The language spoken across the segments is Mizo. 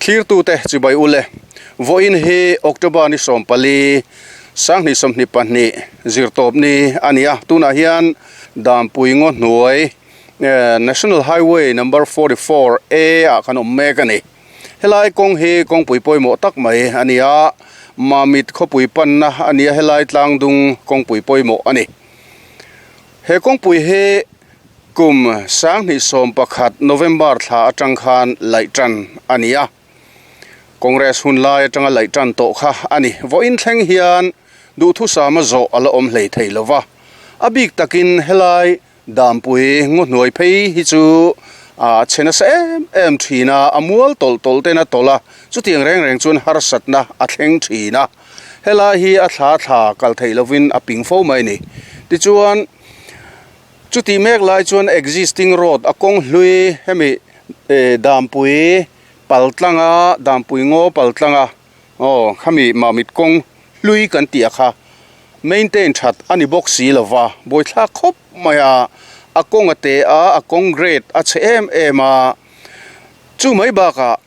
Thlirtute chibai ule, vawiin hi October ni 14, 2022 zirtawp ni a ni a, tunah hian Dampui ngaw hnuai National Highway number 44 A ah khan awm mek a ni. Helai kawng hi kawngpui pawimawh tak mai a ni a, Mamit khawpui panna a ni a, helai tlangdung kawngpui pawimawh a ni. He kawngpui hi kum 2011 November thla atang khan laih tan a ni a, Congress hun lai atanga laih tan tawh kha a ni. Vawiin thleng hian duhthusama zawh a la awm hlei thei lo va, a bik takin helai Dampui ngaw hnuai phei hi chu a chhe nasa em em thin a, a mual tawlh tawlh ten a tawlh a, chutiang reng reng chuan harsatna a thleng thin a. Helai hi a thla thla kal theih lovin a ping fo mai a ni. Tichuan, chutih mek lai chuan existing road a kawng hlui hemi Dampui pal tlanga Dampui ngaw pal tlanga aw khami Mamit kawng hlui kan tih a kha maintain that a ni bawk si lo va, buaithlak khawp mai a, a kawng a te a, a kawng grade a chhe em em a, chu mai bakah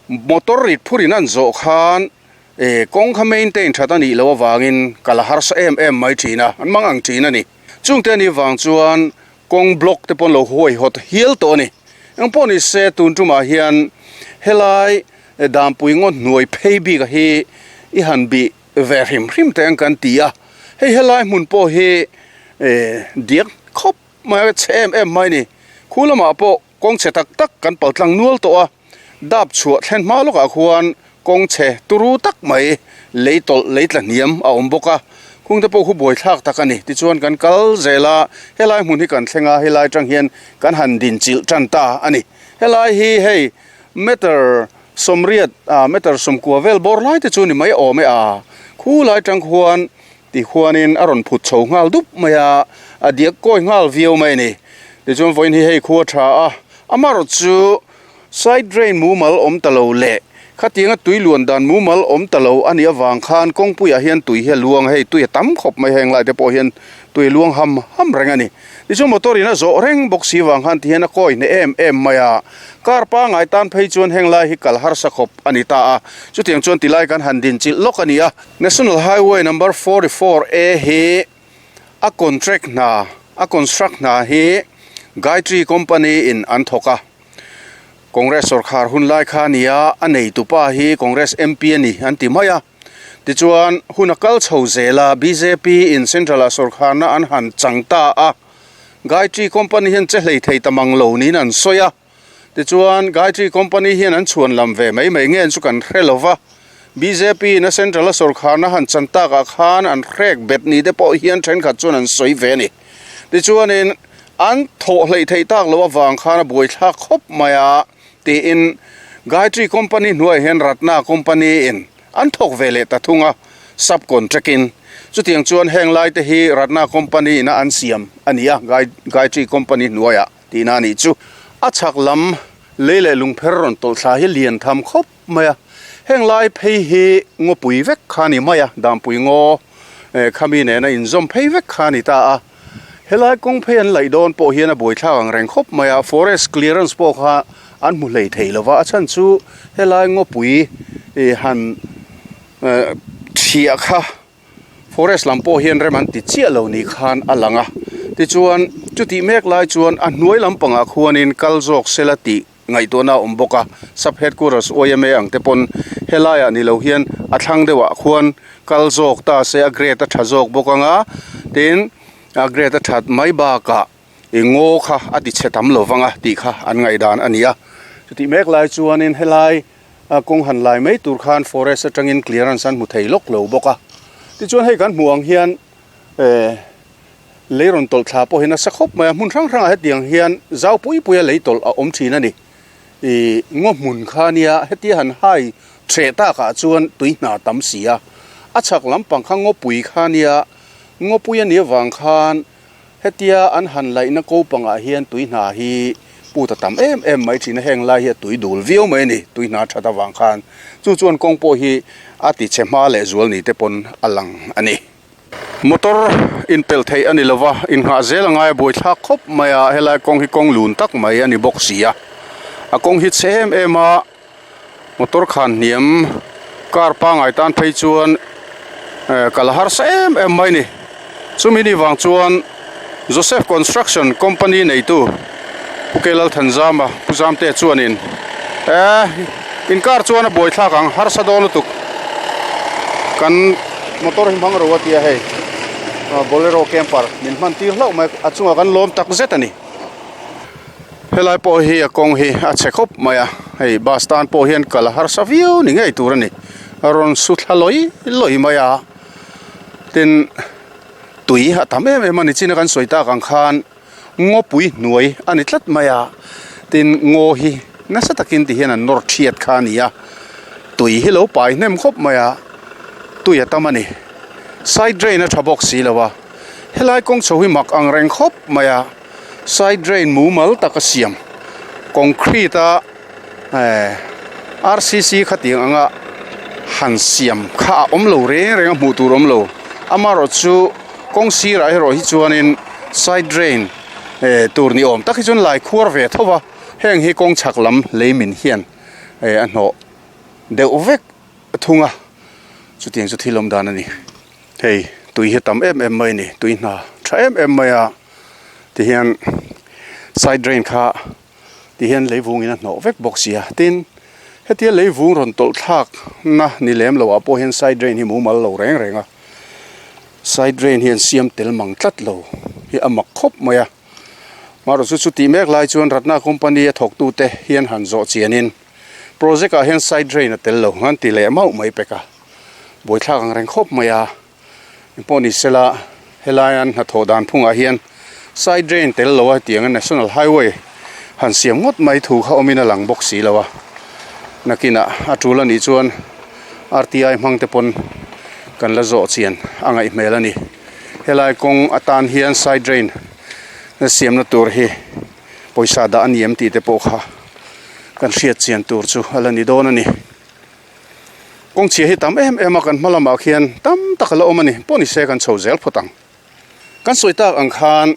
motor rit phur in an zawh khan eh kawng kha maintain that a nih loh avangin kal a harsa em em mai thin a, an mang ang thin a ni. Chungte anih vang chuan kawng block te pawh an lo huaihawt hial tawh a ni. Engpawh ni se tun tumah hian helai Dampui ngaw hnuai phei bik a hi i han bih ve hrim hrim teh ang kan ti a, hei helai hmun pawh hi diak khawp mai a, chhe em em mai a ni. Khu lamah pawh kawng chhe tak tak kan pal tlang nual tawh a, dap chhuah thlen hma lawkah khuan kawng chhe turu tak mai lei tawlh lei tla hniam a awm bawk a, khung te pawh khu buai thlak tak a ni. Tichuan kan kal zel a, helai hmun hi kan thleng a, helai tang hian kan han din chilh tan ta a ni. Helai hi hei meter sawmriat ah meter sawmkua vel bawr lai te chu ni mai awm e a, khu lai tang khuan ti khuanin a rawn phut chho nghal dup mai a, a diak kawi nghal viau mai a ni. Tichuan vawiin hi hei khua tha a, amaherawh chu side drain mumal awm ta lo leh khatianga tui luan dan mumal awm ta lo a nih avang khan kawngpuiah hian tui hi a luang a, hei tui a tam khawp mai heng lai te pawh hian tui a luang ham ham reng a ni. Tichuan motor in a zawh reng bawk si vang khan tihian a kawi hneh em em mai a, car pangai tan phei chuan heng lai hi kal harsa khawp a ni ta a, chutiang chuan tilai kan han din chilh lawk a ni a. National Highway number 44 A hi a contract hna, a construct hna hi Gayatri company in an thawk a, Congress sawrkhar hun lai kha a ni a, a neitupa hi Congress MP a ni an ti mai a. Tichuan, hun a kal chho zel a, bjp in Central ah sawrkharna an han chang ta a, Gayatri company hian che hlei thei ta mang lo niin an sawi a. Tichuan, Gayatri company hian an chhuan lam ve mai mai nge chu kan hre lo va, bjp in a Central a sawrkharna han chan takah khan an hrek bet ni te pawh hian thenkhat chuan an sawi ve a ni. Tichuanin, an thawh hleih theih tak loh avang khan a buaithlak khawp mai a, tiin Gayatri company hnuaiah hian Ratna company in an thawk ve leh ta thung a, sub contract in. Chutiang chuan heng lai te hi Ratna company ina an siam a ni a, Gayatri company hnuaiah tihna a nih chu. A chhak lam lei leh lungpher rawn tawlh thla hi lian tham khawp mai a, heng lai phei hi ngawpui vek kha a ni mai a, Dampui ngaw khami nena inzawm phei vek kha a ni ta a. Helai kawng phei an laih dawn pawh hian a buaithlak ang reng khawp mai a, forest clearance pawh kha an hmu hlei thei lo va, a chhan chu helai ngawpui han thiah kha forest lam pawh hian rem an ti chiah lo ni khan a lang a, tichuan chutih mek lai chuan a hnuai lampangah khuanin kal zawk sela tih ngaihtuahna a awm bawk a, sub headquarters yma ang te pawn helaiah ni lo hian a thlang deuhah khuan kal zawk ta se a grade a tha zawk bawk ang a, tin a grade a that mai bakah ih ngaw kha a ti chhe tam lo vang a tih kha an ngaihdan a ni a, chutih mek lai chuanin helai kawng han lai mai tur khan forest atangin clearance an hmu thei lawk lo bawk a, tichuan hei kan hmuh ang hian eh. Lei rawn tawlh thla pawh hi nasa khawp mai a, hmun hrang hrangah hetiang hian zau pui puia lei tawlh a awm thin a ni. Ih ngaw hmun kha nia hetia han hai hreh takah chuan tui hna tam si a, a chhak lampang kha ngawpui kha nia, ngawpui a nih avang khan hetia an han laihna ko pangah hian tui hna hi put a tam em em mai thin a, heng lai hi a tui dul viau mai a ni tui hna that avang khan. Chu chuan kawng pawh hi a ti chhe hma leh zual ni te pawn a lang a ni. Motor inpelh theih a ni lova, innghah zel a ngai a buaithlak khawp mai a, helai kawng hi kawng lun tak mai a ni bawk si a, a kawng hi chhe em em a, Motor khan hniam car pangai tan phei chuan eh kal harsa em em mai a ni. Chumi ni vang chuan Joseph Construction Company neitu Pu Kelal Thanzama Pu Zamte chuanin eh in car chuan a buai thlak ang harsa dawn lutuk kan motor hi hmang ro a tia hei Bolero camper min hman tir hlauh mai a chungah kan lawm tak zet a ni. Helai pawh hi a kawng hi a chhe khawp mai a hei bus tan pawh hian kal a harsa viau ni ngei tur a ni a rawn su thla lawi lawi mai a tin tui a tam em em a ni chin a kan sawi tak ang khan ngawpui hnuai a ni tlat mai a tin ngaw hi nasa takin ti hian an nawr thiat kha a ni a tui hi lo pai hnem khawp mai a tui a tam a ni side drain a tha bawk si lo a helai kawng chho hi mak ang reng khawp mai a. Side drain mumal tak a siam concrete a eh rcc khatiang anga han siam kha a awm lo reng reng a hmuh tur awm lo amaherawh chu kawng sirah erawh hi chuanin side drain eh tur ni awm tak hi chuan lai khuar ve tho va heng hi kawng chhak lam lei min hian eh a hnawh deuh vek thung a chutiang chu thil awm dan a ni hei tui hi tam em em mai a ni tui hna tha em em mai a. Tihian side drain kha tihian leivungin a hnawh vek bawk si a tin hetia leivung rawn tawlh thlak na ni lem lo ah pawh hian side drain hi mumal lo reng reng a side drain hian siam tel mang tlat lo hi a mak khawp mai a marawh chu chutih mek lai chuan Ratna company a thawk tu te hian han zawh chian in project ah hian side drain a tel lo an ti leh mauh mai pek a buaithlak ang reng khawp mai a. Engpawh ni sela helai an hnathawh dan phungah hian side drain tel lo a tiang a national highway han siam ngawt mai thu kha awmin a lang bawk si lo a nakinah a tul a nih chuan R_T_I hmang te pawn kan la zawh chian a ngaih hmel a ni helai kawng atan hian side drain siamna tur hi pawisa dah a ni em tih te pawh kha kan hriat chian tur chu a la ni dawn a ni. Kawngchhia hi tam em em a kan hma lamah khian tam tak a la awm a ni pawh ni se kan chho zel phawt ang. Kan sawi tak ang khan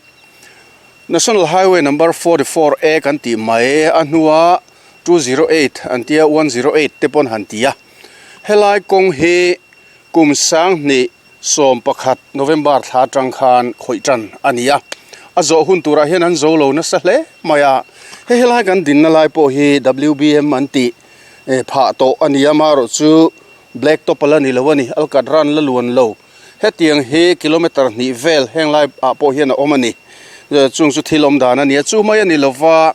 National Highway number 44 A kan tih mai a hnua 208 an tia 108 te pawn han ti a. Helai kawng hi kum 20 11 November thla atang khan khawih tan a ni a. A zawh hun turah hian an zo lo nasa hle mai a. Hei helai kan dinna lai pawh hi WBM an tih phah tawh a ni a, amaherawh chu black top a la ni lo a ni, alkatran la luan lo. Hetiang hi kilometer hnih vel heng lai ah pawh hian a awm a ni. Chung chu thil awm dan a ni a, chu mai a ni lova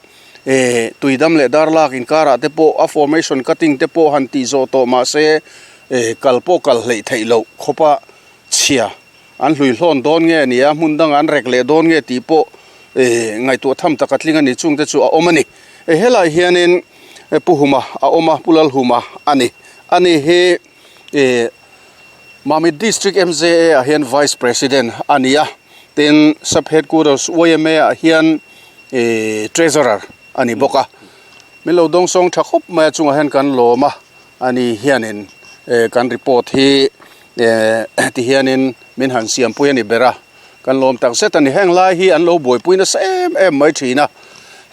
tuidam leh darlak inkarah te pawh a formation cutting te pawh han tih zawh tawh mahse kal pawh kal hleih theih loh khawpa chhia an hlui hlawn dawn nge a ni a, hmun dangah an rek leh dawn nge tih pawh ngaihtuah tham tak a tling a ni, chungte chu a awm a ni. Helai hianin Pu Huma a awm a, Pu Lalhuma a ni. Ani hi Mamit District MJA ah hian Vice President a ni a, tin Sub Headquarters YMA ah hian Treasurer a ni bawk a. Min lo dawngsawng tha khawp mai a chungah hian kan lawm a, ani hianin kan report hi ti hianin min han siampui a ni ber a, kan lawm tak zet a ni. Heng lai hi an lo buaipui nasa em em mai thin a,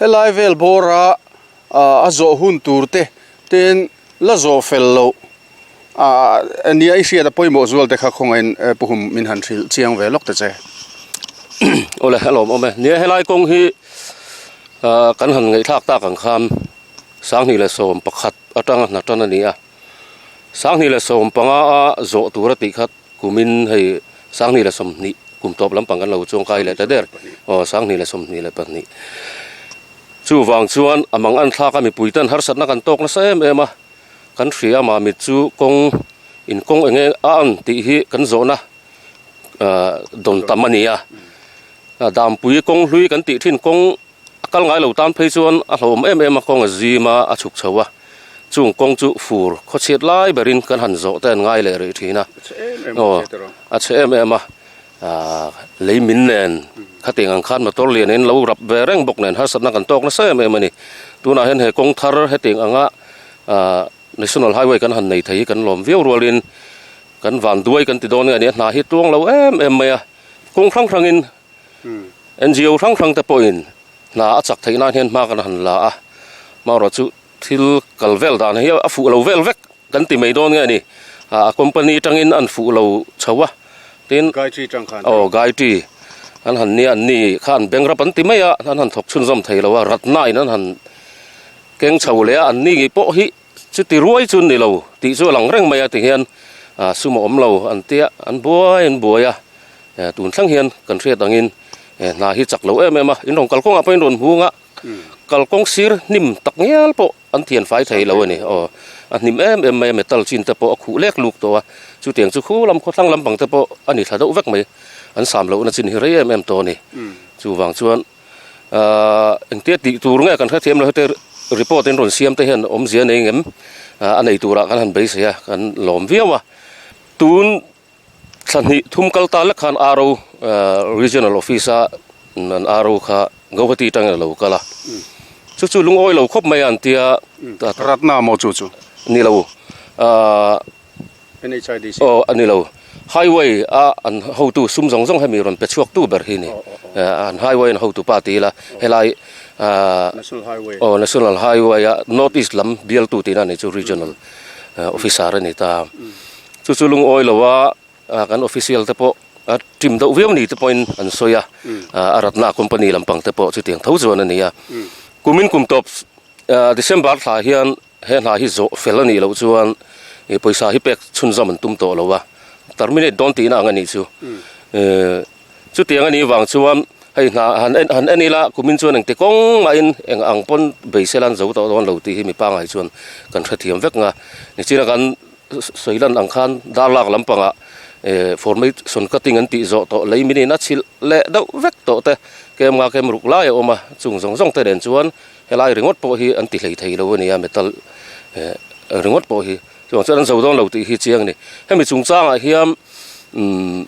helai vel bawra a zawh hun tur te tin la zawh fel loh nia i hriat a pawimawh zual te kha khawngaihin Pu Hum min han hrilh chiang ve lawk ta che. Awle a lawmawm e. Nia helai kawng hi kan han ngaihthlak tak ang khan 2011 atanga hna tan a ni a. 2015 a zawh tur a tih kha kumin hei 2020 kum tawp lampang kan lo chuangkai leh ta der. Aw 2022. Chuvang chuan a mang an thlak a mipui ten harsatna kan tawk nasa em em a. Kan hria mah mit chu kawng in kawng eng nge a ang tih hi kan zawhna ah dawn tam a ni a dampui kawng hlui kan tih thin kawng a kal ngai lo tan phei chuan a hlauhawm em em a kawng a zim a a chhuk chho a chung kawng chu fur khawchhiat lai berin kan han zawh te an ngai leh rih thin a aw a chhe em em a ah lei min nen khatiang ang khan motor lian in lo rap ve reng bawk nen harsatna kan tawk nasa em em a ni tunah hian he kawng thar hetiang anga ah national highway kan han nei thei hi kan lawm viau rualin kan van duai kan ti dawn nge a ni a hna hi tluang lo em em mai a kawng hrang hrangin N G O hrang hrang te pawhin hna a chak theih nan hian hma kan han la a marawh chu. Thil kal vel dan hi a fuh lo vel vek kan ti mai dawn nge ni. A company atangin an fuh lo chho a, tin Gayatri tang khan aw Gayatri an han nia an ni kha an bank rap an ti mai a, an han thawk chhunzawm thei lo a, ratna in an han keng chho leh a, an ni ngei pawh hi chuti ruai chu ni lo tih chu a lang reng mai a ti hian sum a awm lo an tia an buai an buai a, tun thleng hian kan hriat angin hna hi chak lo em em a, in rawn kalkawngah pawhin rawn hung a. Kalkawng sir hnim tak ngial pawh an thian fai thei lo a ni. Aw, a hnim em em mai a, metal chin te pawh a khuh lek luk tawh a, chutiang chu khu lam khawthlang lampang te pawh a ni thla deuh vek mai. An sam lohna chin hi rei em em tawh a ni. Chuvang chuan ahh engtia tih tur nge kan hrethiam lo hete report in rawn siam te hian awmzia nei ngem a nei turah kan han beisei a, kan lawm viau a. Tun Thla hnih thum kal ta lek khan RO Regional Office a an RO kha Guwahati atangin a lo kal a. Chu chu lungawi lo khawp mai a an tia. Ratna maw chu chu? Ni lo. NHIDC. Aw a ni lo. Highway a an hotu sum zawng zawng hemi rawn pe chhuak tu ber hi ni. An highway an hotu pa ti ila helai National Highway. Aw National Highway a North East lam bialtu tihna a ni chu Regional Officer a ni ta. Chu chu lungawi lo a, kan official te pawh a ṭim deuh viau ni te pawhin an sawi a, a ratna company lampang te pawh chutiang tho chuan a ni a. Kumin kum tawp December thla hian he hna hi zawh fel a nih loh chuan pawisa hi pek chhunzawm an tum tawh lo a, terminate dawn tihna ang a nih chu. Chutiang a nih vang chuan hei hna han en han en ila kumin chuan engti kawng mahin eng ang pawn beisel an zo tawh dawn lo tih hi mi pangngai chuan kan hrethiam vek nga. Nichina kan sawi lan ang khan dar lak lampangah eh formation cutting an tih zawh tawh lei min in a chhilh leh deuh vek tawh te kem nga kem ruk lai a awm a, chung zawng zawng te nen chuan helai ringawt pawh hi an ti hlei thei lo a ni a metal eh ringawt pawh hi chuvang chuan an zo dawn lo tih hi chiang a ni. Hemi chungchangah hian umm.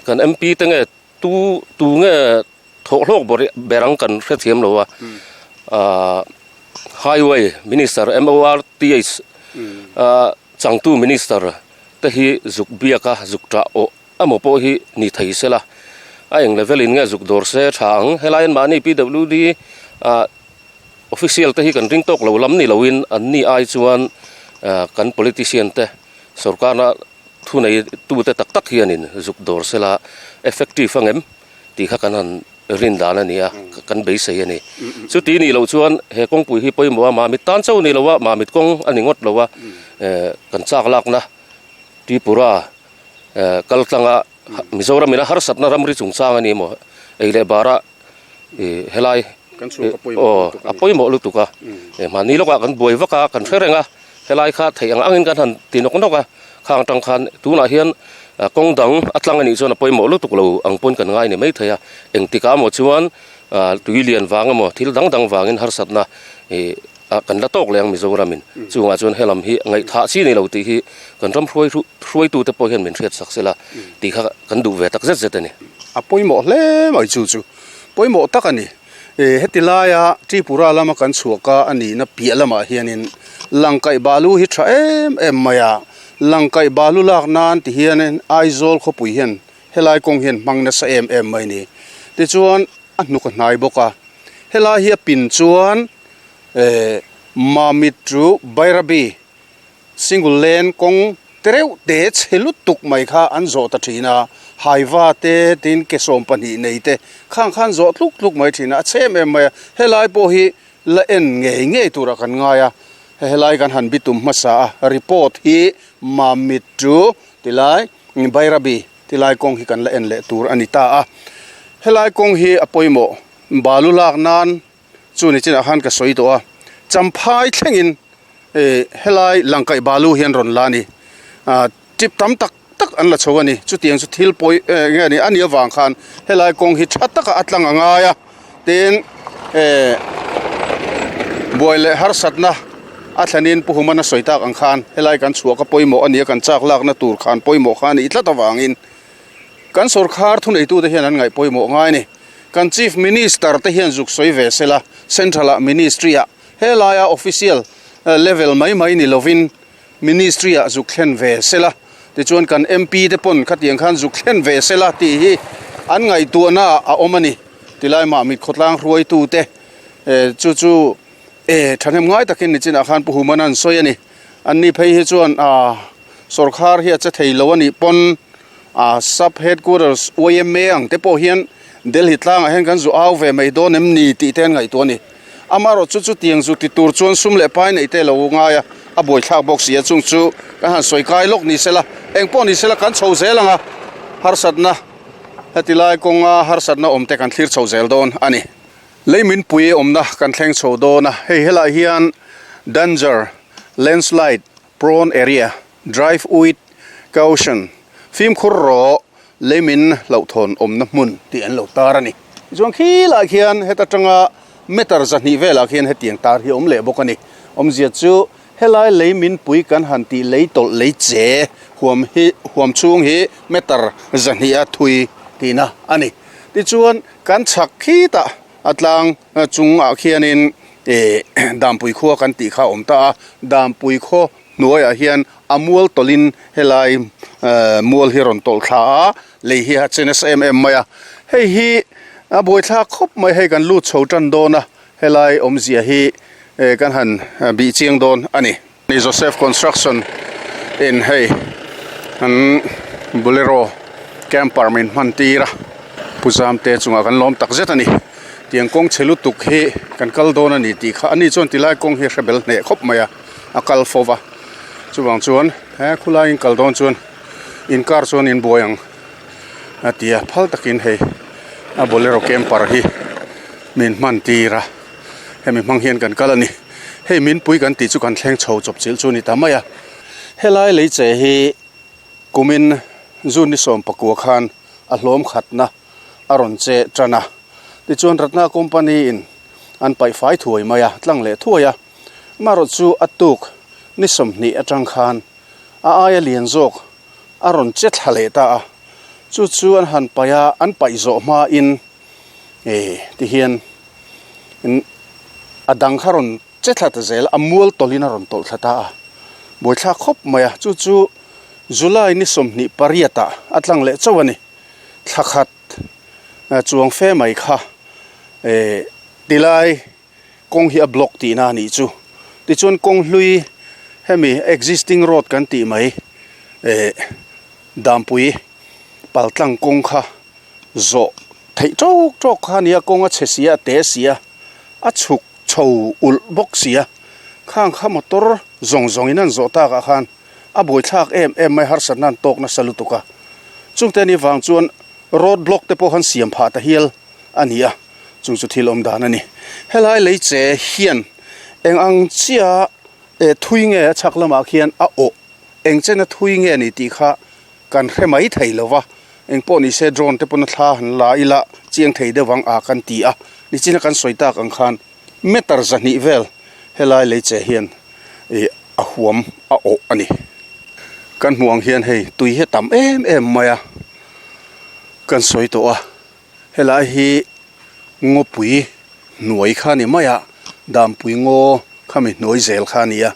Kan MP te nge tu tu nge thawh hlawk ber ber ang kan hrethiam lo a, ah Highway Minister MORTH ah changtu Minister te hi zuk biak a zuk tah awh emaw pawh hi ni thei se la, a eng level in nge zuk dawr se tha ang, helai an mahni PWD ah official te hi kan ring tawk lo lam ni lo in an ni ai chuan ah kan politician te sorkar Thunei tute tak tak hianin zuk dawr sela effective ang em tih kha kan han rin dan a ni a, kan beisei a ni. Chuti nih loh chuan he kawngpui hi pawimawh a, Mamit tan chauh ni lo a, Mamit kawng a ni ngawt lo a, kan chak lakna Tripura kal tlanga Mizoram ina harsatna ramri chungchang a ni maw, ei leh bara helai aw a pawimawh lutuk a, mahni lawkah kan buai vak a, kan hre reng a. Helai kha theih ang angin kan han ti nawk nawk a, khang atang khan tunah hian kawng dang a tlang anih chuan a pawimawh lutuk lo ang pawn kan ngai ni mai thei a, engtikah emaw chuan tui lian vang emaw thil dang dang vangin harsatna ih kan la tawk leh ang Mizoramin chungah chuan helam hi ngaihthah chi ni lo tih hi kan ram hruai hruaitute pawh hian min hriat sak sela tih kha kan duh ve tak zet zet a ni. A pawimawh hle mai chu chu pawimawh tak a ni. Heti laia Tripura lama kan chhuah ka a nihna piah lamah hianin Langkaih balu hi tha em em mai a, Langkaih balu lak nan ti hianin Aizawl khawpui hian helai kawng hian hmang nasa em em mai a ni. Tichuan a hnuk a hnai bawk a, helai hi a pin chuan Mamit chu Bairabi Single lane kawng te reuh te chhe lutuk mai kha an zawh ta thin a, haiva te tin ke 12 nei te khang khan zawh tluk tluk mai thin a, a chhe em em mai a, helai pawh hi la en ngei ngei turah kan ngai a, helai kan han bitum hmasa a, report hi Mamit chu tilai Bairabi tilai kawng hi kan la en leh tur a ni ta a, helai kawng hi a pawimawh balu lak nan Chu ni chinah khan ka sawi tawh a, Champhai thlengin eh helai Langkaih balu hian rawn la a ni. Ah tip tam tak tak an la chho a ni. Chutiang chu thil pawi eh nge ni a nih avang khan helai kawng hi tha taka a tlang a ngai a, tin eh buai leh harsatna a thlenin Pu Humana sawi tak ang khan helai kan chhuah ka pawimawh a ni a, kan chak lakna tur khan pawimawh kha a nih tlat avangin kan sawrkhar thuneitute hian an ngaih pawimawh ngai a ni. Kan Chief Minister te hian zuk sawi ve sela, Central ah Ministry ah helaia official level mai mai ni lovin Ministry ah zuk thlen ve sela, tichuan kan MP te pawn khatiang khan zuk thlen ve sela tih hi an ngaihtuahna ah a awm a ni. Tilai mah mit khawtlang hruaitu te chu chu. E thahnem ngai takin nichinah khan Pu Humana an sawi a ni. Anni phei hi chuan ah sorkar hi a che thei lo a nih pawn ah sub headquarters yma ang te pawh hian Delhi tlangah hian kan zu au ve mai dawn em ni tih te an ngaihtuah a ni. Amaherawh chu chutiang zu ti tur chuan sum leh pai neih te lo ngai a, a buaithlak bawk si a, chung chu kan han sawi kai lawk ni sela, eng pawh ni sela kan chho zel ang a, harsatna heti lai kawnga harsatna awm te kan thlir chho zel dawn a ni. Lei min pui awmna kan thleng chho dawn a, hei helaiah hian danger, landslide prone area, drive with caution, fimkhur rawh, lei min hlauhthawn awmna hmun tih an lo tar a ni. Tichuan khilaiah khian heta tanga meter 200 velah khian hetiang tar hi a awm leh bawk a ni. Awmzia chu helai lei min pui kan han tih lei tawlh lei che huam hi huam chhung hi meter 200 a thui tihna a ni. Tichuan kan chhak khitah a tlang chungah khianin ih Dampui khua kan tih kha a awm ta a, Dampui khaw hnuaiah hian a mual tawlhin helai mual hi a rawn tawlh thla a, lei hi a che nasa em em mai a. Hei hi a buaithlak khawp mai, hei kan lut chho tan dawn a, helai awmzia hi kan han bih chiang dawn a ni. Joseph Construction in hei an Bolero camper min hman tir a, Pu Zamte chungah kan lawm tak zet a ni. Tiang kawng chhe lutuk hi kan kal dawn a ni tih kha ani chuan tilai kawng hi a hre bel hneh khawp mai a, a kal fo va. Chuvang chuan he khulaiin kal dawn chuan in car chuan in buai ang a ti a, phal takin hei a Bolero camper hi min hman tir a. Hemi hmang hian kan kal a ni. Hei minpui kan tih chu kan thleng chho chawp chilh chu a ni ta mai a. Helai lei che hi kumin June ni 19 khan a hlawm khatna a rawn che tan a. Tichuan Ratna Company in an paih fai thuai mai a, tlang leh thuai a. Amaherawh chu a tuk ni 20 atang khan a aia lian zawk a rawn che thla leh ta a. Chu chu an han paih a, an paih zawh hmain eh tihian a dang kha rawn che thla ta zel a, a mual tawlhin a rawn tawlh thla ta a, buaithlak khawp mai a, chu chu July ni 28 ah a tlang leh chauh a ni, thla khat chuang fe mai kha eh tilai kawng hi a block tihna a nih chu, tichuan kawng hlui hemi existing road kan tih mai eh Dampui paltlang kawng kha. Zawh theih tawk tawk kha ania kawng a chhe si a, a te si a, a chhuk chho ulh bawk si a, khang kha motor zawng zawng in an zawh tak ah khan a buaithlak em em mai harsatna an tawk nasa lutuk a, chungte ni vang chuan road block te pawh han siam phah ta hial a ni a, chung chu thil awm dan a ni. Helai lei che hian eng ang chiah eh thui nge a chhak lamah khian a awh eng chena thui nge a ni tih kha Kan hre mai thei lo va, eng pawh ni se drone te pawn a thla han la ila chiang thei deuh ang a kan ti a, nichina kan sawi tak ang khan meter 200 vel helai lei che hian ih a huam a awh a ni. Kan hmuh ang hian hei tui hi a tam em em mai a, kan sawi tawh a, helai hi ngawpui hnuai kha a ni mai a, dampui ngaw khami hnuai zel kha a ni a,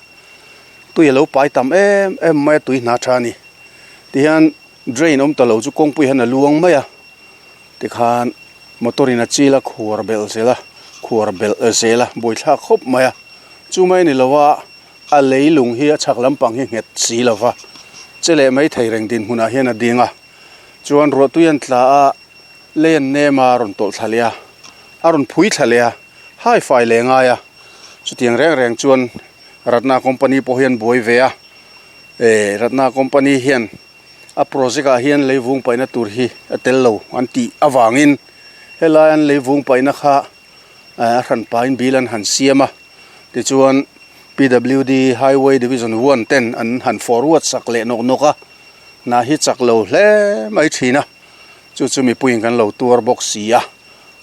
tui a lo pai tam em em mai a tui hna tha a ni. Tihian drain awm ta lo chu kawngpui hian a luang mai a, tikhan motor in a chil a khuar belh zel a, khuar belh zel a, buaithlak khawp mai a, chu mai ni lo a, a leilung hi a chhak lampang hi nghet si lo va, che leh mai thei reng dinhmunah hian a ding a, chuan ruahtui an tla a, lei an nem a, a rawn tawlh thla leh a, a rawn phui thla leh a, hai fai leh ngai a, chutiang reng reng chuan Ratna company pawh hian buai ve a. Eh Ratna company hian a project ah hian leivung paihna tur hi a tel lo an tih avangin helai an leivung paihna kha a hran pahin bill an han siam a, tichuan PWD Highway Division 1 ten an han forward sak leh nawk nawk a, hna hi chak lo hle mai thin a, chu chu mipuiin kan lo tuar bawk si a,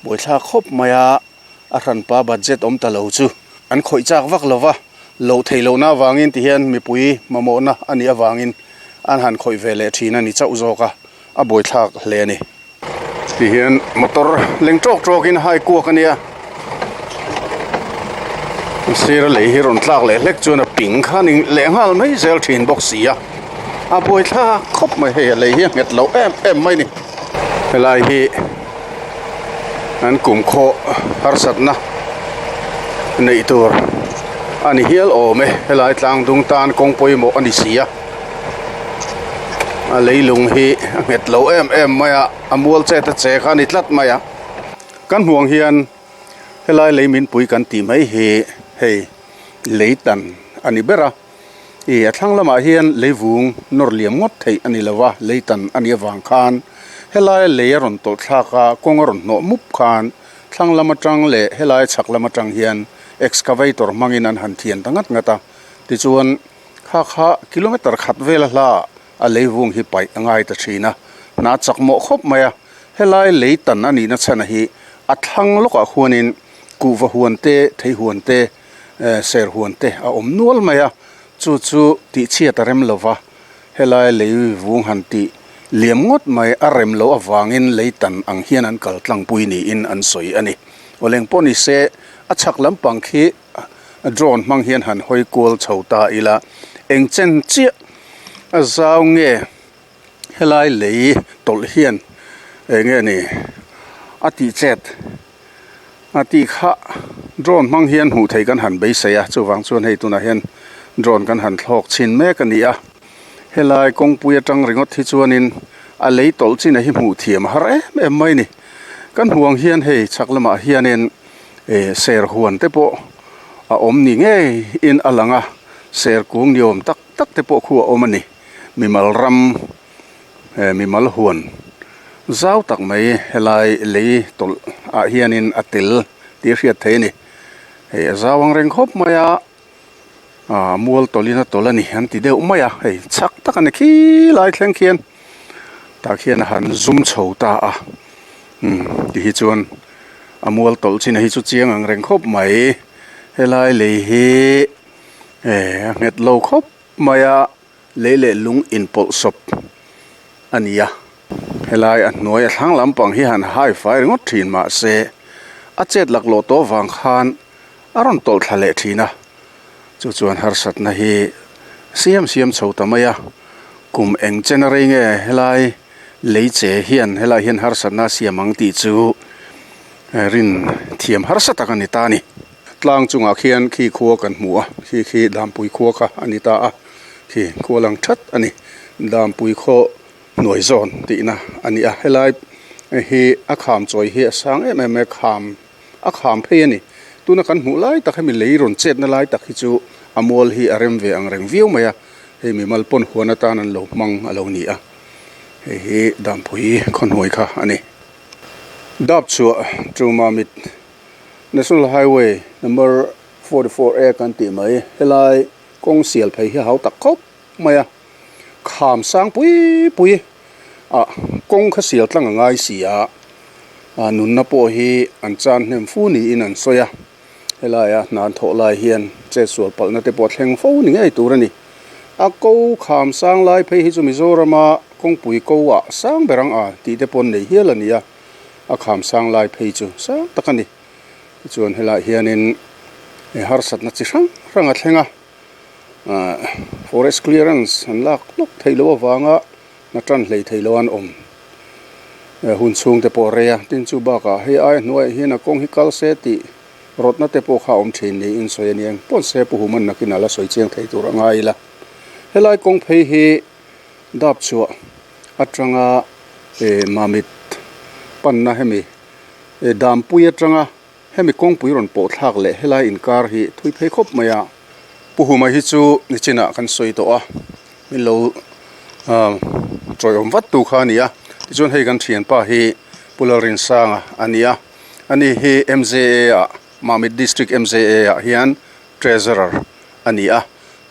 buaithlak khawp mai a. A hranpa budget awm ta lo chu an khawih chak vak lo va, loh theih lohna avangin ti hian mipui mamawhna a nih avangin an han khawih ve leh thin a ni chauh zawk a, a buaithlak hle a ni. Ti hian motor leng tawk tawkin a hai kuak a nia, sir a lei hi rawn tlak leh hlek chuan a ping kha ni leh nghal mai zel thin bawk si a, a buaithlak khawp mai hei a lei hi a nghet loh em em mai a ni. Helai hi. An kum khaw harsatna neih tur. a ni hial awm e helai tlang dung tan kawng pawimawh a ni si a a leilung hi a nghet lo em em mai a a mual chet a che kha a ni tlat mai a kan hmuh ang hian helai lei min pui kan tih mai hi hei lei tan a ni ber a ih a thlang lamah hian leivung nawr liam ngawt theih a ni lo va lei tan a nih avang khan helai lei a rawn tawlh thlak a kawng a rawn hnawh mup khan thlang lam atang leh helai chhak lam atang hian excavator hmangin an han thian ta ngat ngat a tichuan kha kha kilometer khat vel a hla ah a leivung hi paih a ngai ta thin a hna chak mawh khawp mai a helai lei tan a nihna chhan hi a thlang lawkah khuanin kuhva huan te thei huan te eh ser huan te a awm nual mai a chu chu tihchhiat a rem lova helai leivung han tih liam ngawt mai a rem loh avangin lei tan ang hian an kal tlangpui niin an sawi a ni. Aw leng pawh ni se a chhak lampang khi drone hmang hian han hawi kual chho ta ila eng chen chiah a zau nge helai lei tawlh hian eng nge ni a tih chet a tih kha drone hmang hian hmuh theih kan han beisei a chuvang chuan hei tunah hian drone kan han thlawk chhin mek a ni a helai kawngpui atang ringawt hi chuanin a lei tawlh chin a hi hmuh thiam a har em em mai a ni kan hmuh ang hian hei chhak lamah hianin eh ser huan te pawh a awm ni ngei in a lang a ser kung ni awm tak tak te pawh khu a awm a ni mimal ram eh mimal huan zau tak mai helai lei tawlh ah hianin a tel tih a hriat theih a ni hei a zau ang reng khawp mai a ah mual tawlhin a tawlh a ni an ti deuh mai a hei chak tak a ni khi lai thleng khian tah khian a han zum chho ta a umm ti hi chuan a mual tawlh chin a hi chu chiang ang reng khawp mai helai lei hi eh a nghet lo khawp mai a. Lei leh lung inpawlh sawp a ni a, helai a hnuai a thlang lampang hi han hai fai ringawt thin mahse a chet laklawh tawh vang khan a rawn tawlh thla leh thin a, chu chuan harsatna hi siam siam chho ta mai a, kum eng chen a rei nge helai lei che hian helai hian harsatna a siam ang tih chu rin thiam harsa tak a ni ta a ni. Tlang chungah khian khi khua kan hmu a, khi khi Dampui khua kha a ni ta a, khi khua lang that a ni. Dampui khaw hnuai zawn tihna a ni a, helai hi a kham chawi hi a sang em em a, kham a kham phei a ni. Tuna kan hmuh lai tak hemi lei rawn chetna lai tak hi chu a mual hi a rem ve ang reng viau mai a, hei mimal pawn huan atan an lo hmang a lo ni a, hei hi Dampui khaw hnuai kha a ni. Dap chhuah Tumamit. National Highway number 44 A kan tih mai helai kawng sial phei hi a hau tak khawp mai a kham sang pui pui ah kawng kha sial tlang a ngai si a ah nunna pawh hi an chan hnem fu niin an sawi a helaia hna an thawh lai hian chetsual palhna te pawh a thleng fo ni ngei tur a ni a ko kham sang lai phei hi chu Mizorama kawngpui ko ah sang ber ang a tih te pawh an nei hial a ni a. a kham sang lai phei chu sang tak a ni tichuan helaiah hianin harsatna chi hrang hrang a thleng a ahh forest clearance an lak lawk theih loh avanga hna tan hlei theih loh an awm hun chhung te pawh a rei a tin chu bakah hei aia hnuaiah hian a kawng hi kal se tih rawtna te pawh kha a awm thin niin sawi a ni ang pawn se pu human nakin a la sawi chiang thei tur a ngai ila helai kawng phei hi dap chhuah atanga eh mamit panna hemi eh dampui atanga hemi kawngpui rawn pawh thlak leh helai inkar hi thui phei khawp mai a Pu Huma hi chu nichinah kan sawi tawh a min lo ah tawiawm vat tu kha a ni a tichuan hei kan thianpa hi Pu Lalrinsanga a ni a ani hi M_J_A ah Mamit District M_J_A ah hian Treasurer a ni a